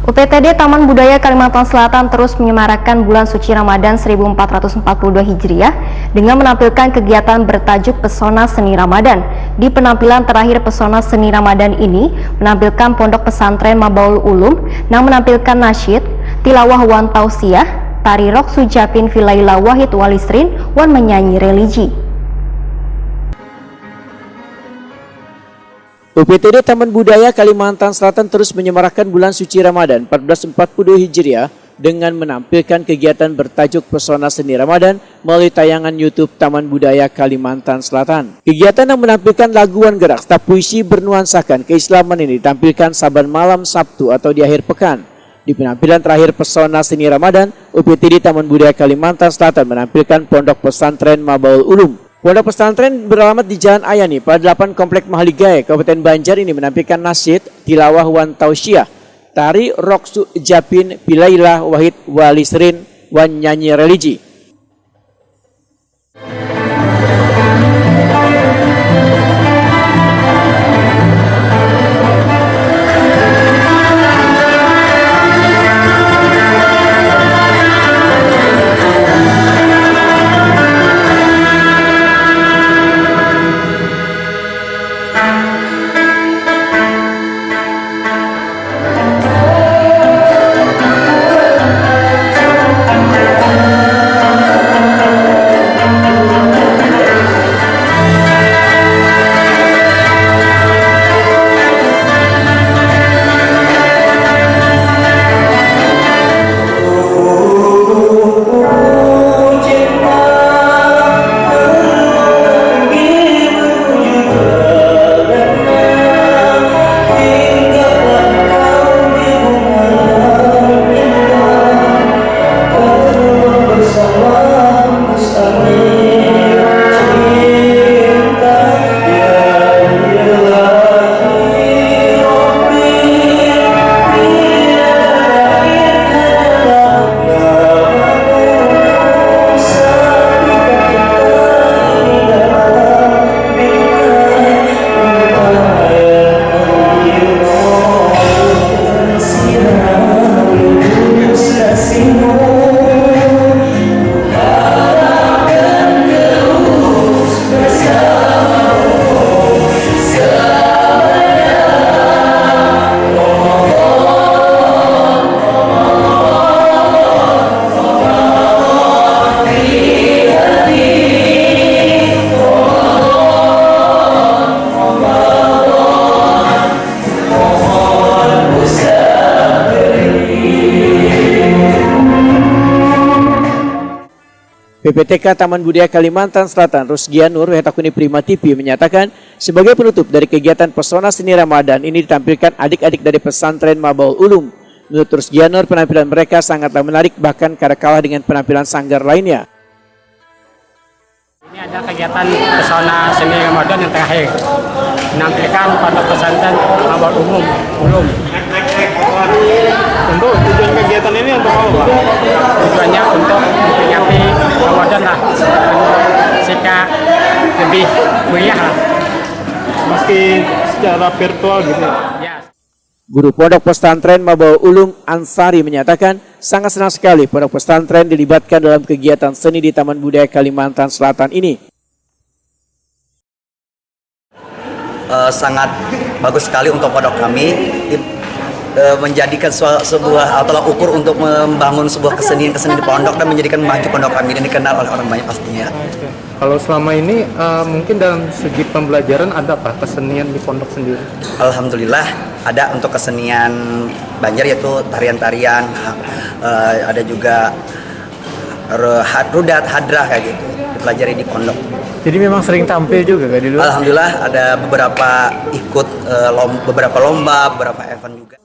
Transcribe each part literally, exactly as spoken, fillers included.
U P T D Taman Budaya Kalimantan Selatan terus menyemarakkan bulan suci Ramadan seribu empat ratus empat puluh dua Hijriah dengan menampilkan kegiatan bertajuk Pesona Seni Ramadan. Di penampilan terakhir Pesona Seni Ramadan ini menampilkan Pondok Pesantren Mabaul Ulum nang menampilkan nasyid, tilawah wan tausiah, tari roksu Japin Vilaila Wahid Walisrin, wan menyanyi religi. U P T D Taman Budaya Kalimantan Selatan terus menyemarakkan bulan suci Ramadan empat belas empat puluh dua Hijriah dengan menampilkan kegiatan bertajuk Pesona Seni Ramadan melalui tayangan YouTube Taman Budaya Kalimantan Selatan. Kegiatan yang menampilkan lagu wan gerak serta puisi bernuansakan keislaman ini ditampilkan saban malam Sabtu atau di akhir pekan. Di penampilan terakhir Pesona Seni Ramadan, U P T D Taman Budaya Kalimantan Selatan menampilkan Pondok Pesantren Mabaul Ulum. Pondok pesantren beralamat di Jalan Ayani, pada delapan Komplek Mahaligai, Kabupaten Banjar ini menampilkan nasyid, tilawah wan tausiah, tari roksu Japin Vilaila Wahid Walisrin, wan nyanyi religi. P P T K Taman Budaya Kalimantan Selatan, Rusgianur, Hetakuni Prima T V, menyatakan, sebagai penutup dari kegiatan Pesona Seni Ramadan ini ditampilkan adik-adik dari Pesantren Mabaul Ulum. Menurut Rusgianur, penampilan mereka sangatlah menarik, bahkan kada kalah dengan penampilan sanggar lainnya. Ini ada kegiatan Pesona Seni Ramadan yang terakhir, menampilkan Pondok Pesantren Mabaul Umum, Ulum. Untuk tujuan kegiatan ini untuk apa, Pak? Tujuannya untuk memperingati Ramadan lah, sehingga lebih meriah lah. Meski secara virtual gitu ya? Ya. Guru Pondok Pesantren Mabaul Ulum Ansari menyatakan sangat senang sekali Pondok Pesantren dilibatkan dalam kegiatan seni di Taman Budaya Kalimantan Selatan ini. Eh, sangat bagus sekali untuk pondok kami, eh, menjadikan sua- sebuah tolak ukur untuk membangun sebuah kesenian-kesenian di pondok dan menjadikan maju pondok kami dan dikenal oleh orang banyak pastinya. Kalau selama ini, eh, mungkin dalam segi pembelajaran adakah kesenian di pondok sendiri? Alhamdulillah, ada untuk kesenian Banjar, yaitu tarian-tarian, eh, ada juga re- had- rudat, hadrah kayak gitu, dipelajari di pondok. Jadi memang sering tampil juga kah di luar? Alhamdulillah, ada beberapa ikut, eh, lom- beberapa lomba, beberapa event juga.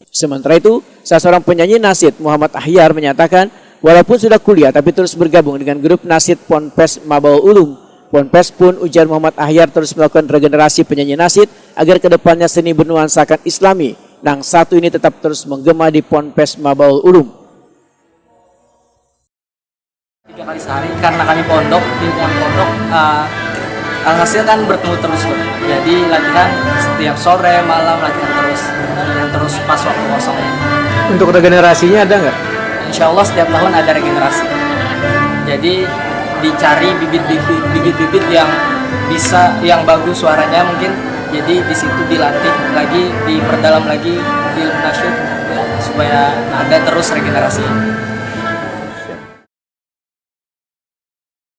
Sementara itu, salah seorang penyanyi nasyid, Muhammad Ahyar, menyatakan walaupun sudah kuliah tapi terus bergabung dengan grup nasyid Ponpes Mabaul Ulum. Ponpes pun, ujar Muhammad Ahyar, terus melakukan regenerasi penyanyi nasyid agar kedepannya seni bernuansakan Islami nang satu ini tetap terus menggema di Ponpes Mabaul Ulum. Tiga kali sehari karena kami pondok, lingkungan pondok, eh, alhasil kan bertemu terus, Bro. Jadi latihan setiap sore, malam latihan terus, latihan terus pas waktu kosong. Untuk regenerasinya ada nggak? Insya Allah setiap tahun ada regenerasi. Jadi dicari bibit-bibit bibit-bibit yang bisa, yang bagus suaranya mungkin. Jadi di situ dilatih lagi, diperdalam lagi ilmu nasyid, ya, supaya ada terus regenerasinya.